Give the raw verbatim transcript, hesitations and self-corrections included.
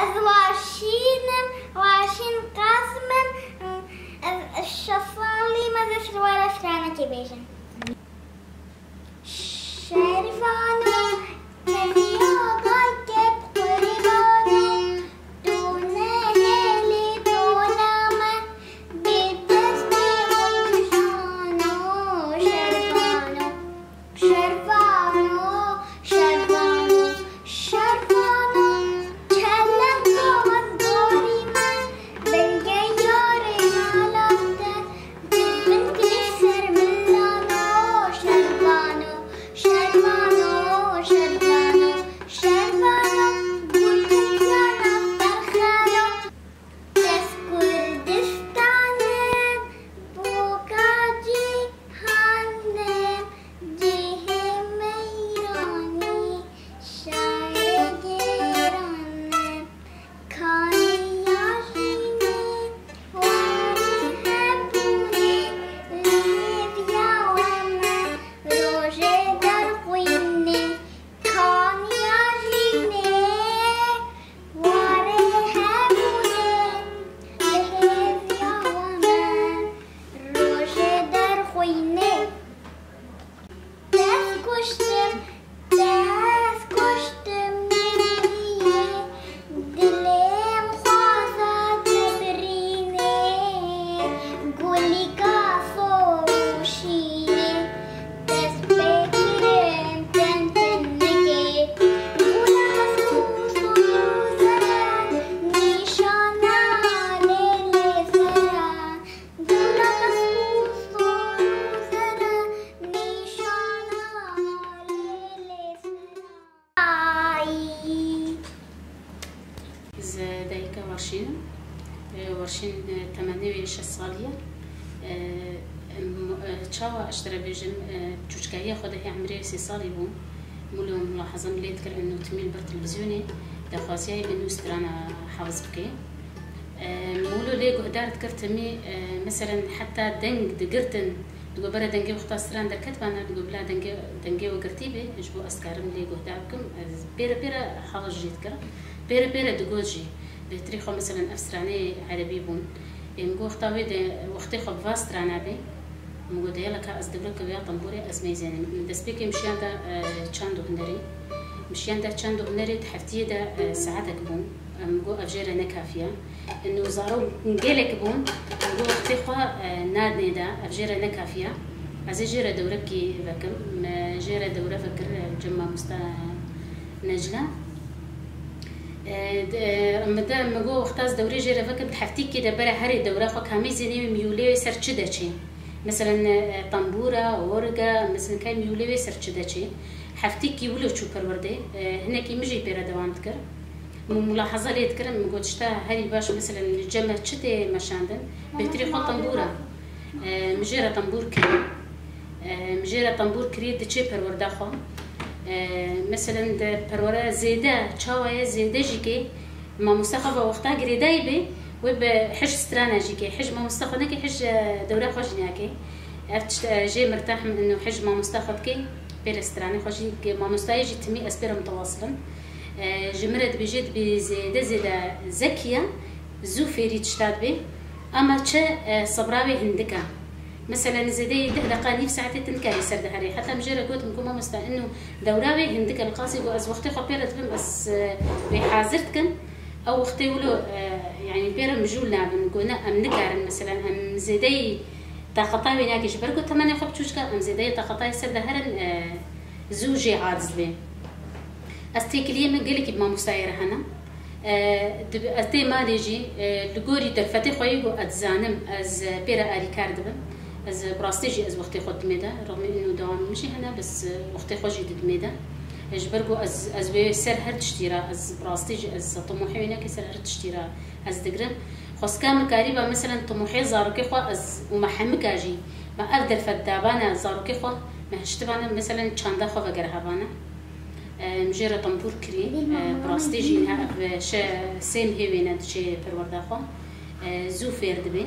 Ez Waşîn im, Waşîn Qasim im, ez şeş salî me, ez ê ji we re stranekê bêjim. Şervano, tenya dayke bi qurbano, tu nehêlî dona me, bi destê xwe jano, Şervano. Şervano, şervano, şervano, kelek dawaz dorî me, bingê yarê mala te, dibin dilê ser milano, şervano, şervano, şervano, şervano, gulî ya nav derxeno. Ez Kurdistan im, boka cîhan im, cihê meyranî, şarê gêran im, kaniya jînê, warê hebûnê, lêviya we me, rojê derxwînê. Kaniya jînê, warê hebûnê, lihêviya we me, rojê derxwînê. Dest kuştim, dest kuştim, yê dilê min xwaza te birînê, gulîka sor û şînê. Dest pê kirin ten tenekê, gula qesûs û zere, nîşana lê lê zere, gula qesûs û zere, nîşana lê lê zere. Ay. Ez dayika Warşîn im. E, Warşîn, e, temenê wê şeş salî ye. E, em, e, çawa ez ji te re bêjim, e, çûçkariya xwe de hê emrê wê sê salî bû. Mûlo mulahaza min lê dikir, eno timî li ber televîzyonê daxwaziya wê eno strana hevis bike. E, mûlo lê guhdar dikir timî, e, meselen heta deng digirtin, digo bere dengê wexta stran derketibana, digo bila dengê, dengê we girtî bê, ji bo ez karim lê guhdar bikim, ez pêre pêre hevis jê dikirim. Pêre pêre digot jî, bêhtirî xwe, meselen, ev stranê erebî bûn. Ê, min got, wexta wê de, wextê xwe bi va strana bê. Min got, de yela ka ez dewreke vêya tembûrê ez meyzênim. Min destpêkê min şiyan da, e, çand û hunerê. Min şiyan da çand û hunerê di heftiyê de, e, saetek bûn. Min got, ev jê re ne kafiya. Eno zarok gelek bûn. Min got, wextê xwe, e, nadinê de, ev jê re ne kafiya. Ez ê jê re dewrekî vekim. Me jê re dewre vekir, e, cem mamosta Necla. E, de, e, min de, min got, wexta ez dewrê jê re vekim, di heftîkê de bere herê dewra xwe kamê zênê wê miyûlê wê ser çi de çê? Meselen, e, tembûra, orga, meselen, kay miyûlê wê ser çi de çê? Heftîkî wilo çû perwerdê, e, hinekî min jî pê re dewam dikir. Min mulahaza lê dikirim, min got, tişta herî baş, meselen, li cem me çi tê meşandin? Bêhtirî xwe tembûra. E, min jê re tembûr kirî. E, min jê re tembûr kirî, diçê perwerda xwe. E, meselen, di perwere zêde, çawa ye, zêde jî kê, mamoste xwe ve wexta girêdayî bê, wê bi hij strana jî kê. Hij mamoste xwe nekê, hij, e, dewra xwe jî nake. Ev tişt, e, jê mirtah min ino hij mamoste xwe dikê, pê re stranê xwe jî dikê. Mamostayê jî timî ez pê re mutewasilim. E, ji min re dibêje, dibê zêde, zêde zekî ye, zû fêrî tişta dibê. Ama çi, e, sebra wê hindik e. Meselen, zêdeyî deh deqa, nîv saetê tu nikarî ser de herê. Heta min jê re got, min got, mamosta, ino dewra wê hindik e, li qasî got, ez wextê xwe pê re dibim, ez, e, wê hazir dikim. Ew wextê wilo, e, yanî pê re mijûl nabin. Got, ne, em nikarin, meselen, em zêdeyî taqeta wê nake. Ji ber ku temenê xwe biçûçik e, em zêdeyî taqetayê ser de herin, e, zû jê aciz bê. Ez têkiliyê min gelekî bi mamostayê re hene. E, dib-, ez tê malê jî, e, li gorî derfetê xwe yê ku ez dizanim, ez, e, pê re alîkar dibim. Ez, e, bi rastî jî ez wextê xwe didimê de, rexmê ino dewamê min jî hene, bes, e, wextê xwe jî didimê de. E, ji ber ku ez, ez wê ser her tiştî re, ez bi rastî jî ez timohê wê neke ser her tiştî re ez digirim. Xwestka min karîba, meselen, timohê zarokê xwe ez û me hemika jî, me ev derfet dabana zarokê xwe, me hiştibana, meselen, çanda xwe vegerhabana. E, min jê re tembûr kirî, e, bi rastî jî niha ev şe-, sê mihê wêne diçê perwerda xwe. E, zû fêr dibê.